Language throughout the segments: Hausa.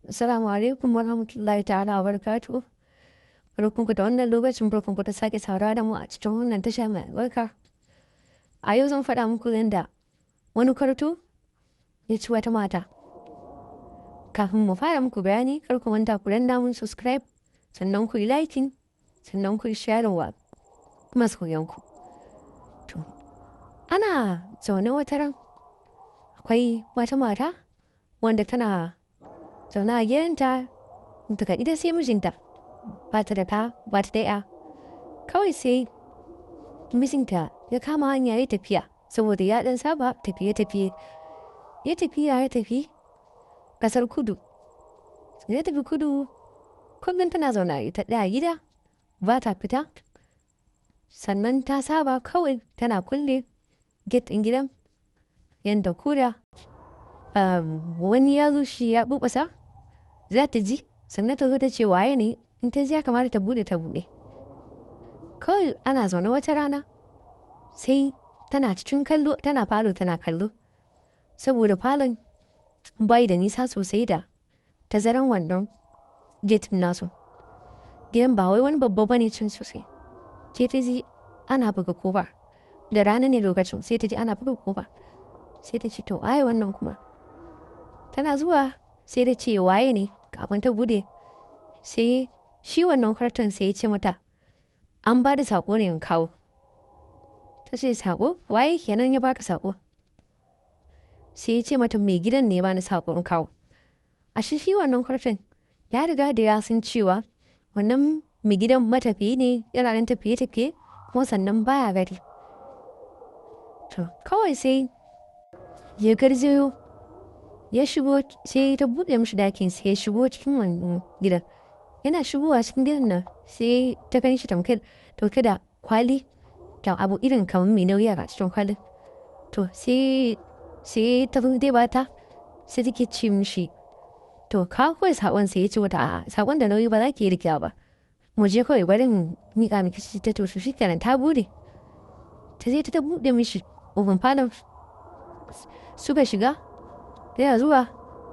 Assalamu alaikum warahmatullahi ta'ala wa barakatuhu. Barkanku da wannan lokacin, barkanku da sake saurara da mu a cikin wannan tasha mai albarka. A yau zan faɗa muku yadda wani kwarto ya ci wata mata. Kafin mu fara muku bayani, kar ku manta ku danna mun subscribe, sannan ku yi liking, sannan ku yi sharing wa masoyanku. To, ana zaune wata ran, akwai wata mata wanda tana zaune a gidanta daga ita sai mijinta, ba ta da ɗa, ba ta da 'ya. Kawai sai mijinta ya kama hanya ya tafiya, saboda ya ɗan saba tafiye-tafiye. Ya tafiya, ya tafi ƙasar kudu. Ya tafi kudu, kullum tana zaune ita ɗaya a gida, ba ta fita. Sannan ta saba kawai tana kulle gate ɗin gidan, yanda ko da wani ya zo shi ya ɓuɓɓasa, za ta ji, sannan ta zo ta ce waye ne, in ta ji ya kamata ta buɗe, ta buɗe. Kawai ana zaune wata rana, sai tana cikin kallo, tana falo tana kallo, saboda falon bai da nisa sosai da tazaran wannan gate ɗin nasu. Gidan ba wai wani babba bane can sosai. Sai ta ji ana buga ƙofa. Da rana ne lokacin, sai ta ji ana buga ƙofa. Sai ta ce, "To, waye wannan kuma?" Tana zuwa sai ta ce, "Waye ne?" Kafin ta buɗe, sai shi wannan kwarton sai ya ce mata, "An ba da saƙo ne in kawo." Ta ce, "Saƙo? Waye kenan ya baka saƙo?" Sai ya ce mata, "Mai gidan ne ya bani saƙo in kawo." Ashe shi wannan kwarton ya riga da ya san cewa wannan mai gidan matafiyi ne, yana nan tafiye-tafiye, kuma sannan baya gari. To, kawai sai ya garzayo ya shigo, sai ta buɗe mishi ɗakin, sai ya shigo cikin wannan gidan. Yana shigowa cikin gidan nan, sai ta gan shi tamkar ɗauke da kwali da abu irin kamar mai nauyi a cikin kwalin. To, sai ta zo dai bata, sai take ce mishi, "To, kawo kawai saƙon." Sai ya ce mata, "A'a, saƙon da nauyi, ba za ki iya riƙewa ba. Mu je kawai, bari in miƙa miki shi." Ta to shi kenan, ta buɗe. Ta je ta buɗe mishi ƙofar falon, suka shiga. Yana zuwa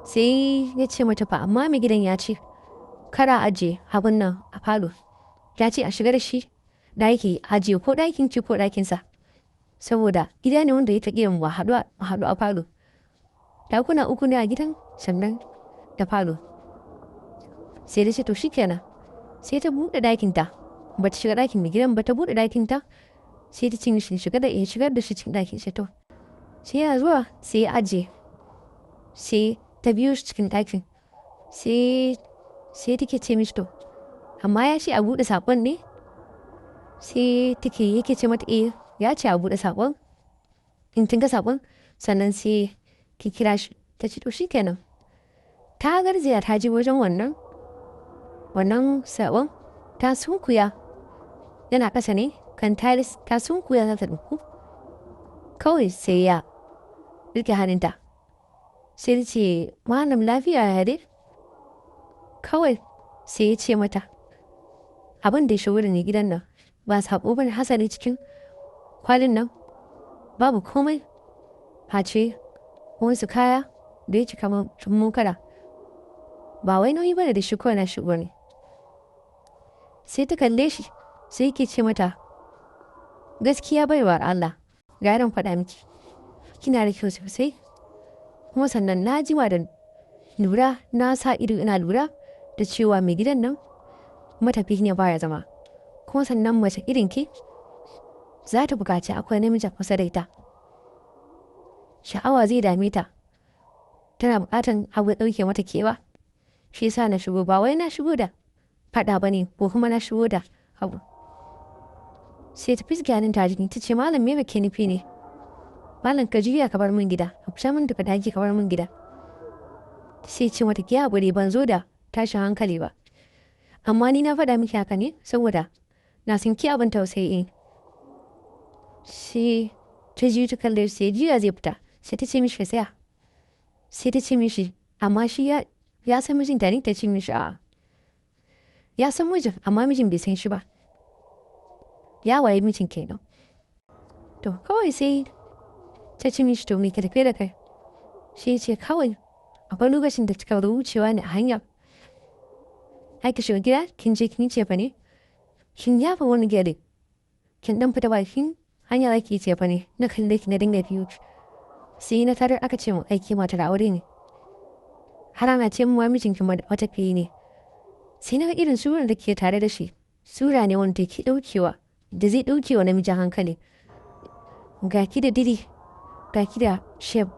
sai ya ce mata, "Fa amma mai gidan ya ce kar a ajiye abun nan a falo. Ya ce a shiga da shi ɗaki, ajiye ko ɗakin ki ko ɗakinsa. Saboda gida ne wanda ya taƙi mu haɗu a falo." Ɗakuna uku ne a gidan, sannan da falo. Sai ta ce, "To, shikenan." Sai ta buɗe ɗakinta. Ba ta shiga ɗakin mai gidan ba, ta buɗe ɗakinta. Sai ta ce mishi shiga da ya shigar da shi cikin ɗakin shi. To, sai yana zuwa sai ya ajiye. Sai ta biyo shi cikin ɗakin. Sai take ce mishi, "To, amma ya ce a buɗe saƙon ne?" Sai take yake ce mata, "Eh, ya ce a buɗe saƙon. In kin ga saƙon, sannan sai ki kira shi." Ta ce, "To, shikenan." Ta garzaya ta je wajen wannan saƙon, ta sunkuya, yana ƙasa ne kan tiles, ta sunkuya za ta ɗauko. Kawai sai ya riƙe hannunta. Sai ta ce, "Malam, lafiya ya dai?" Kawai sai ya ce mata, "Abin da ya shigo da ni gidan nan ba saƙo bane, hasali cikin kwalin nan babu komai face wasu kaya da ya cika kamar kara. Ba wai nauyi bane da shi, kawai na shigo ne." Sai ta kalle shi, sai yake ce mata, "Gaskiya, baiwar Allah, gara in faɗa miki, kina da kyau sosai. Kuma sannan na jima da lura, na sa ido ina lura da cewa mai gidan nan matafiyi ne, baya zama. Kuma sannan mace irin ki za ta buƙaci akwai namiji a kusa da ita. Sha'awa zai dame ta. Tana buƙatar abu ya ɗauke mata kewa. Shi yasa na shigo, ba wai na shigo da faɗa ba ne ko kuma na shigo da abu." Sai ta fisge hannunta a jiki, ta ce, "Malam, me kake nufi ne? Malam, ka juya ka bar min gida, ka fita min daga ɗaki, ka bar min gida." Sai ce mata, "Ki haƙuri, ban zo da tashin hankali ba. Amma ni na faɗa miki haka ne saboda na san ki abin tausayi ne." Sai ta juyo ta kalle shi, sai juya zai fita. Sai ta ce mishi ya tsaya. Sai ta ce mishi, amma shi ya san mijinta ne? Ta ce mishi a'a. Ya san mijin, amma mijin bai san shi ba. Ya waye mijin kenan. To, kawai sai ta ce mishi, "To, me ke tafe da kai?" Shi ya ce kawai Akwai lokacin da kika wucewa ne a hanya, aka shiga gida, kin je kin yi cefane, kin yafa wani gyale, kin dan fita bakin hanya za ki yi cefane, na kalle ki na dinga biyo ki. Sai na tarar aka ce mun ai ke matar aure ne. Har ana ce mun ma mijinki matafiyi ne. Sai na ga irin surar da ke tare da shi, sura ne wanda ke ɗaukewa, da zai ɗaukewa namiji hankali. Ga ki da diri, ga ki da shape,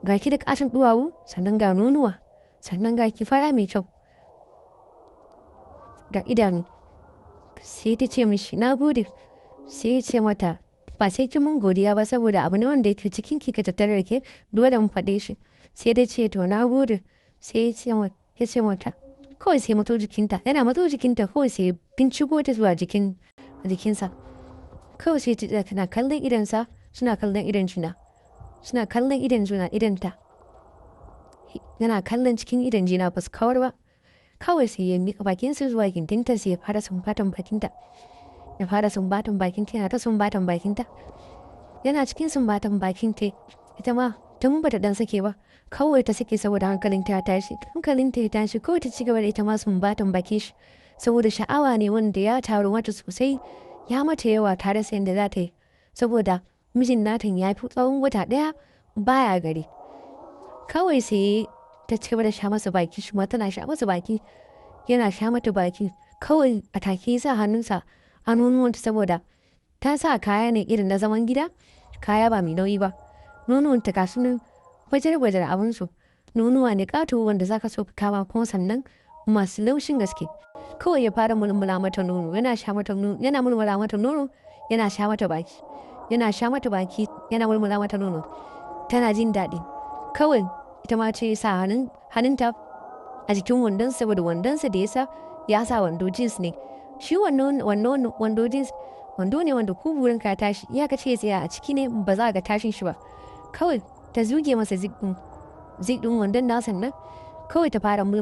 ga ki da ƙaton ɗuwawu, sannan ga nonuwa, sannan ga ki fara mai kyau. Ga idanu. Sai ta ce mishi na gode. Sai ya ce mata ba sai kin mun godiya ba saboda abu ne wanda yake cikin ki ka tattare da ke, dole mu faɗe shi. Sai ta ce to na gode. Sai ya ce mata kawai sai matso jikinta, yana matso jikinta kawai sai binciko ta zuwa jikinsa. Kawai sai ta tsaya tana kallon idonsa, suna kallon idon juna. Suna kallon idon juna, idonta. Yana kallon cikin idon juna ba su kawar ba. Kawai sai ya miƙa bakinsa zuwa gindinta sai ya fara sumbatan bakinta. Ya fara sumbatan bakinta, yana ta sumbatan bakinta. Yana cikin sumbatan bakinta, ita ma tun bata ɗan sake ba. Kawai ta sake saboda hankalinta ya tashi. Hankalinta ya tashi kawai ta ci gaba da ita ma sumbatan bakin shi. Saboda sha'awa ne wanda ya taru mata sosai, ya mata yawa ta rasa yadda za ta yi. Saboda mijin nata ya fi tsawon wata ɗaya baya gari. Kawai sai ta ci gaba da sha masa baki, shi ma tana sha masa baki, yana sha mata baki. Kawai a take ya sa hannunsa a nonuwanta saboda ta sa kaya ne irin na zaman gida, kaya ba mai nauyi ba. Nonuwanta ga su nan wajar-wajar abinsu. Nonuwa ne ƙato wanda za ka so ka kama kuma sannan masu laushin gaske. Kawai ya fara mulmula mata nono, yana sha mata nono, yana mulmula mata nono, yana sha mata baki. Yana sha mata baki, yana mulmula mata nono. Tana jin daɗi. Kawai ita ma ce sa hannunta a jikin wandonsa saboda wandonsa da ya sa wando jeans ne. Shi wannan wando jeans wando ne wanda ko burinka ya tashi, iyakaci ya tsaya a ciki ne ba za a ga tashin shi ba. Kawai ta zuge masa zip ɗin wandon nasa nan, kawai ta fara mulmula.